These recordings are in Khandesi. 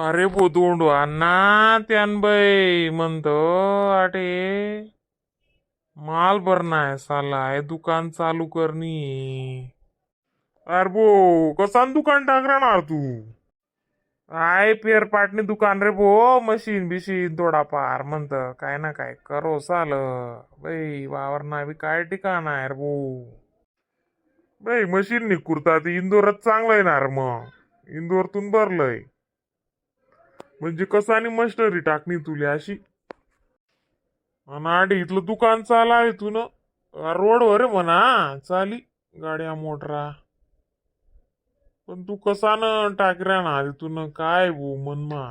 अरे बो दोंडो अण्णा त्यान बाई म्हणतो आटे माल भरना आहे साला हे दुकान चालू करणी. अरे बो, कसान दुकान टाक राहणार तू? I pair पाटणी दुकान रे बो, मशीन बिशीन थोडाफार म्हणत काय ना काय करो साल. बाई, वावर ना बी काय ठिकाण आहे रे बो. बाई, मशीन निकुरता ते इंदोरात चांगलं येणार, मग इंदोरतून भरलंय म्हणजे कसं आणि मशिनरी टाकणी तुली अशी. आणि आडी इथलं दुकान चाल आहे तू न रोडवर आहे म्हणा, चाली गाड्या मोटरा, पण तू कसा न टाक ना तिथून काय भो मनमा?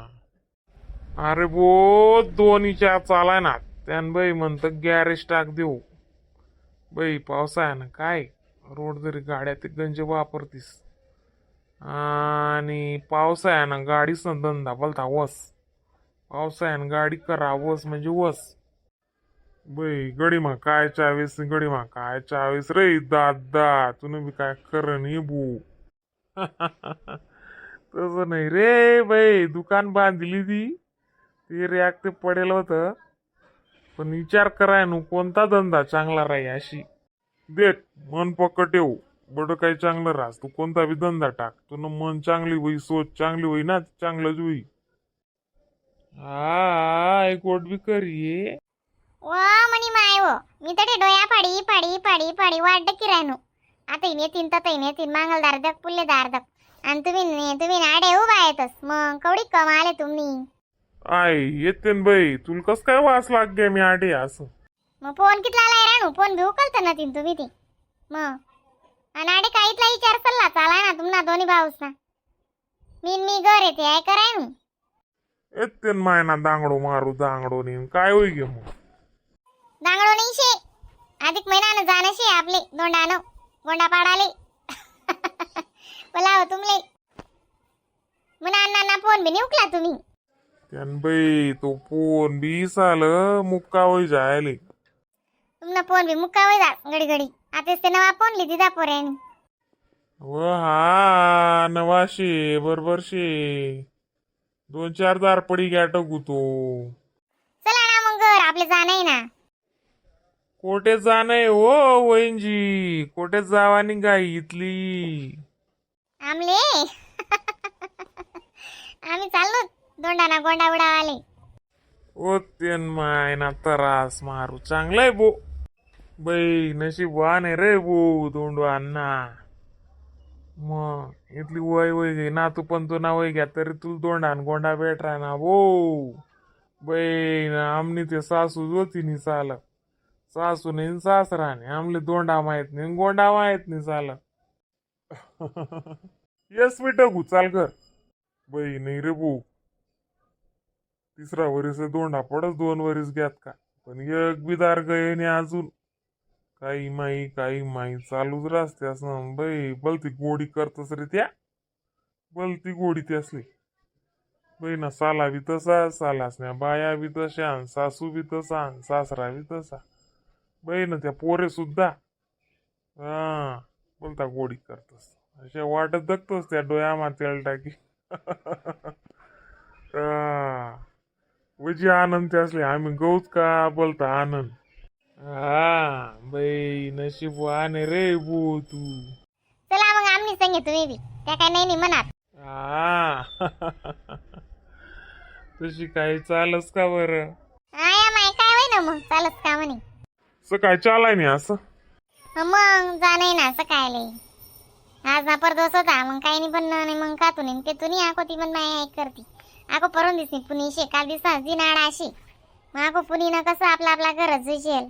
अरे बो, दोन्हीच्या चालाय ना त्यान बाई म्हणत गॅरेज टाक देऊ. बाई, पावसाळ्यानं काय रोड जरी गाड्या ते गंज वापरतीस आणि पावसाळ्यानं गाडीच धंदा बोलता वस. पावसाळ्यानं गाडी करा वस म्हणजे वस. बाई, गडीमा काय चावीस, गडीमा काय चावीस रे दादा, तुनं बी काय खरं नाही बू. तसं नाही रे बाई, दुकान बांधली ती ते रॅक ते पडेल होतं, पण विचार कराय नु कोणता धंदा चांगला राही अशी. देख, मन पक्क ठेवू बरं, काही चांगलं राहस. तू कोणता बी धंदा टाक, तुनं मन चांगली होई, सोच चांगली होई ना, चांगलंच होई. हा एक गोट बी करी. वा म्हणी माय वो, मी तर डोया पाडी पाडी पाडी पाडी वाढ किरायनो. आता इने तीन तर इने तीन मांगलदार दक पुल्लेदार दक आणि तुम्ही तुम्ही नाडे उभा येतस, मग कवडी कमाले तुम्ही. I येते न बाई, तुला कस काय वास लाग गे मी आडे असं? मग फोन कितला आलाय राणू, फोन बी उकलत ना तीन तुम्ही ती मग. आणि आडे काय इथला विचार सल्ला चालाय ना तुम्हाला दोन्ही भाऊस ना, मी न मी घर येते आहे कराय नु. येते न मायना, दांगडो मारू दांगडो नेम काय होई गे मग? दांगडो नाही शे, अधिक महिनानं जाणं शे आपले दोंडानं गोंडा पाडाले बोलाव तुमले. म्हणा अण्णांना फोन बी नाही उकला तुम्ही. त्यान बाई, तो फोन बी साल मुक्का होई जायले. तुमना फोन बी मुक्का होई जा घडी घडी, आताच ते नवा फोन लिहिती दा पोऱ्यानी. व हा नवाशे बरोबर शे, दोन चार दार पडी घ्या टाकू तो. चला ना मग घर आपले जाणं आहे ना. कोठे जाणं हो वैंजी, कोठे जावानी गाई इथली? आमले आम्ही चाललो दोंडाना गोंडा उडावाले. ओ तेन माय ना तरास मारू, चांगलाय बो. बाई, नशीब आहे रे बो दोंडो अण्णा. मग इथली वय वय गे ना, तू पण तो ना वय घ्या तरी तुला दोंडान गोंडा भेटरा ना बो. बाई ना, आमनी ते सासूच होती नी चाल, सासू नाही सासरा नाही, आमले दोंडा माहित नाही, गोंडा माहित नाही चाल. येस मी टाकू, चाल कर. बाई, नाही रे भाऊ, तिसरा वरीस दोंडा पडस, दोन वरीस घ्यात का, पण एक बिदार गये नाही अजून. काही माई काही माई चालूच राहते असं. बाई, बलती गोडी करतस रे त्या, बलती गोडी ती असली. बाई ना, साला बी तसा, सालास ना बाया बी तशा, अन सासू बी तसा अन सासरा बी तसा. बाई ना, त्या पोरे सुद्धा हा बोलता गोडी करतस, अशा वाटत दगतस त्या डोळ्यामा तेल टाकी. हा वजी आनंद ते असले, आम्ही गौत का बोलता आनंद. हा बाई, नशीब आहे रे बो तू. चला मग आमनी संगे तुम्ही बी, त्या काय नाही नाही म्हणत. हा, तशी काही चालस का बरं? आया माय, काय होय ना मग चालत का म्हणे. सकाळी चालाय नाही असं. मग जाणं ना सकाळी, आज ना परदोस होता, मग काही नाही पण नाही मग का नाही ते तुम्ही आको ती पण माय ऐक करती. आको परून दिसनी पुणी शे, काल दिसा जी नाडा अशी, मग आको पुणी ना कसं आपला आपला घरच जुशेल.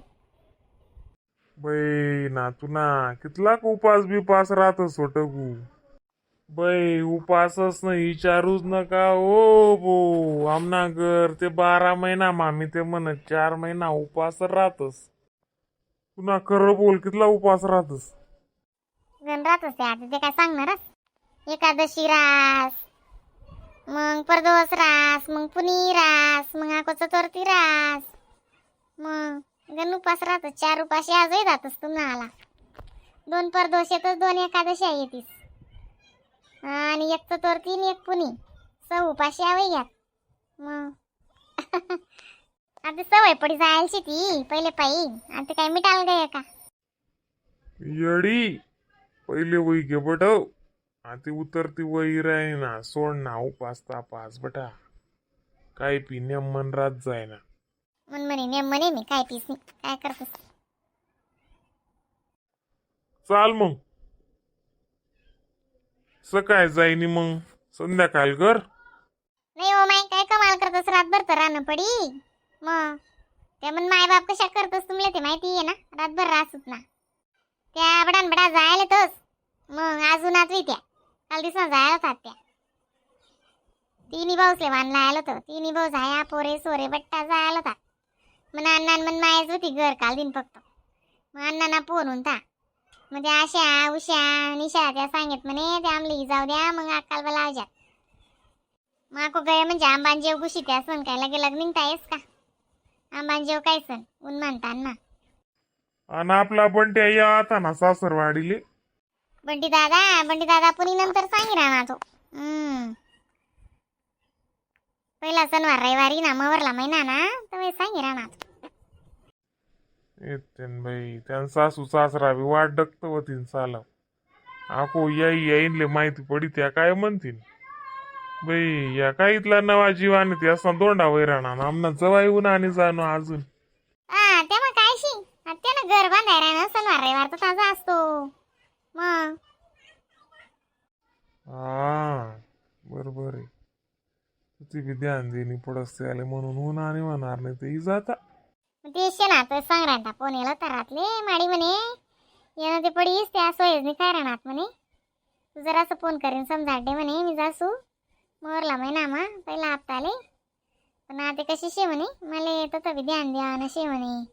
बाई ना, तू ना कितला उपास बिपास राहतस होट गु. बाई, उपासच नाही विचारूच नका ओ बो. आमना घर ते 12 महिना, मामी ते म्हणत 4 महिना उपास राहतस. तू ना खरं बोल, कितला उपास राहतस? गण राहतच ते, आता ते काय सांगणारच. एकादशी रास, मग परदोस रास, मग पुणी रास, मग आको चतुर्थी रास, मग गण उपास राहतस. चार उपाशी आजही जातस तुम्हाला. दोन परदोष येतच, दोन एकादशी येतीस आणि एक चतुर्थी आणि एक पुणी. सौ उपाशी आवे घ्या मग. आता सवय पडी जायची ती पहिले पायी, आता काय मिटाल गय का? येडी, पहिले वही घे बटव. आता उतरती वही राही ना, सोड ना उपास तापास बटा. काय पी नेमन रात जाय ना. मन म्हणे नेम म्हणे, मी काय पीस नाही, काय करतोस? चाल मग, सकाळ जाईनी मग संध्याकाळ कर. नाही हो माय, काय कमाल करतोस? रातभर तर राहणं पडी मग. त्या म्हण माय बाप कशा करतोस तुमले ते माहिती आहे ना, रातभर राहसूत ना. त्या बडान बडा जायला तोस मग अजून आजवी त्या काल दिवसा जायला होतात त्या. तिन्ही भाऊसले वानला आलो होतो, तिन्ही भाऊ जाया पोरे सोरे बट्टा जायला होता. मग अण्णा मन मायच होती घर काल दिन फक्त. मग अण्णांना फोन होता, मग त्या आशा उषा निशा त्या सांगित म्हणे त्या आमली जाऊ द्या मग अक्काल लावजात. माको गया म्हणजे आंबान जेव गुशी त्या सण काय लगे लग्न निघता येस का? आंबान जेव काय सण ऊन मानता ना. आणि आपला बंट्या या आता ना सासरवाडीले. बंटी दादा, बंटी दादा पुणी नंतर सांगी राहणार तो. पहिला सणवार रविवारी ना मवरला महिना ना तर सांगी राहणार. येते बाई, त्यांचा सासू सासरा बी वाट डकत होतीन चालव. आको याई याईनले माहिती पडी त्या काय म्हणतील बाई, या काय इथला नवा जीवाने ते असा दोंडा वैराणा आमना जवा येऊन आणि जाणू अजून. हा, तेव्हा काय शी त्यानं घर बांधाय राहणार, सणवार रविवार तर ताजा असतो मग. हा, बरोबर आहे. ती बी ध्यान देणी पडस आले म्हणून ऊन आणि म्हणणार नाही ते जाता. मग ते शेणा तर सांग राहता फोन येला तर रातले माडी म्हणे येणं ते पडीस त्या सोयच नाही काय राहणार म्हणे. तू जरासं फोन करीन समजा दे म्हणे, मी जासू मोरला महिना मा पहिला हप्ता आले. पण आता कशी शे म्हणे मला तसं बी ध्यान द्या ना शे म्हणे,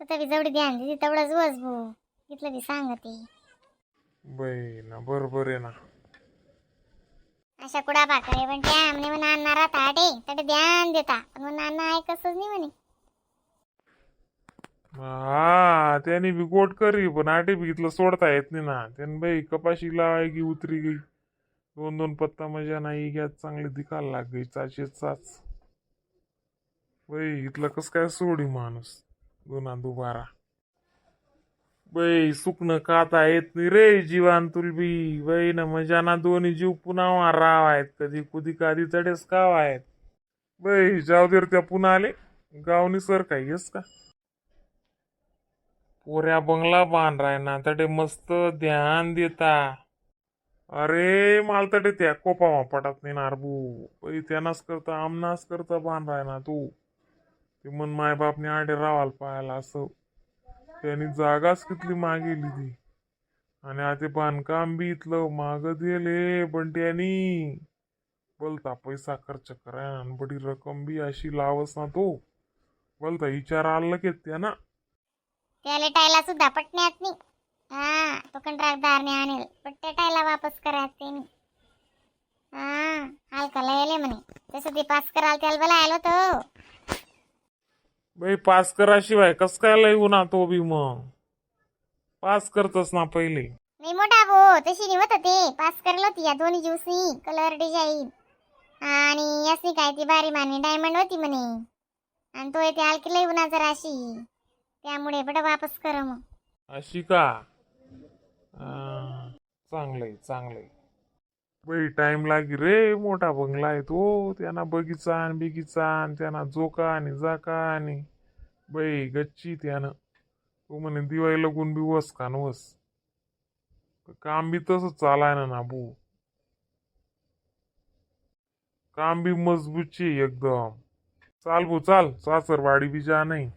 तसं बी जेवढी ध्यान देते तेवढंच वस भाऊ इथलं बी सांगते. बाई ना, बरोबर आहे ना. अशा कुडा भाकरे पण त्या म्हणे म्हणा अण्णा राहता आटे तटे ध्यान देता, पण म्हणून अण्णा ऐकतच नाही म्हणे. हा, त्याने बी गोट करी पण आटे बी इथलं सोडता येत नाही ना त्याने. बाई कपाशी लावाय की उतरी गई दोन दोन पत्ता मजा नाही घ्या, चांगली दिखायला लाग गई चाचे चाच. बाई इथलं कस काय सोडी माणूस दोना दुबारा? बाई सुकणं खाता येत नाही रे जीवान तुलबी. बाई ना मजा ना, दोन्ही जीव पुन्हा राव आहेत कधी कुधी कधी चढेस काव आहेत. बाई जाऊ दे रे, त्या पुन्हा आले गावनी सर काय येस का पोऱ्या बंगला बांध राय ना तडे मस्त ध्यान देता. अरे माल तडे त्या कोपामा पटत नाही ना अरबू. बाई त्यांनाच करता आमनाच करता बांध राय ना तू ते मन माय बापने आडे रावाल पाहायला असं त्यांनी जागाच कितली मागेली ती. आणि आता बांधकाम बी इथलं माग दिले पण त्यांनी बोलता पैसा खर्च कराय आणि बडी रक्कम बी अशी लावस ना तो बोलता विचार आला की त्या ना. त्याला टायला सुद्धा पटण्यात नाही. हा, तो कंत्राटदारने आणेल पट्ट्या टायला वापस करायचं त्यांनी. हा, हलका यायले म्हणे तसं ते पास कराल त्याला बला आलो तो. बाई पास कराशिवाय कस काय लय ना तो बी मग पास करतस ना पहिले. नाही मोठा भो, तशी नाही होत ते. पास करल होती या दोन्ही ज्यूसनी कलर डिझाईन आणि यासनी काय ती भारी माने डायमंड होती म्हणे आणि तो येते हलकी लय उन्हा जराशी त्यामुळे बडं वापस कर मग. अशी का? चांगलंय चांगलंय बाई, टाइम लागी रे. मोठा बंगला आहे तो, त्यांना बगीचा आणि बगीचा आणि त्यांना जोका आणि जाका आणि बाई गच्ची त्यानं. तो म्हणे दिवाळी लगून बी वस का न वस. काम बी तसंच चालाय ना ना भू, काम बी मजबूतची एकदम. चाल भू चाल, सासरवाडी बी जा नाही.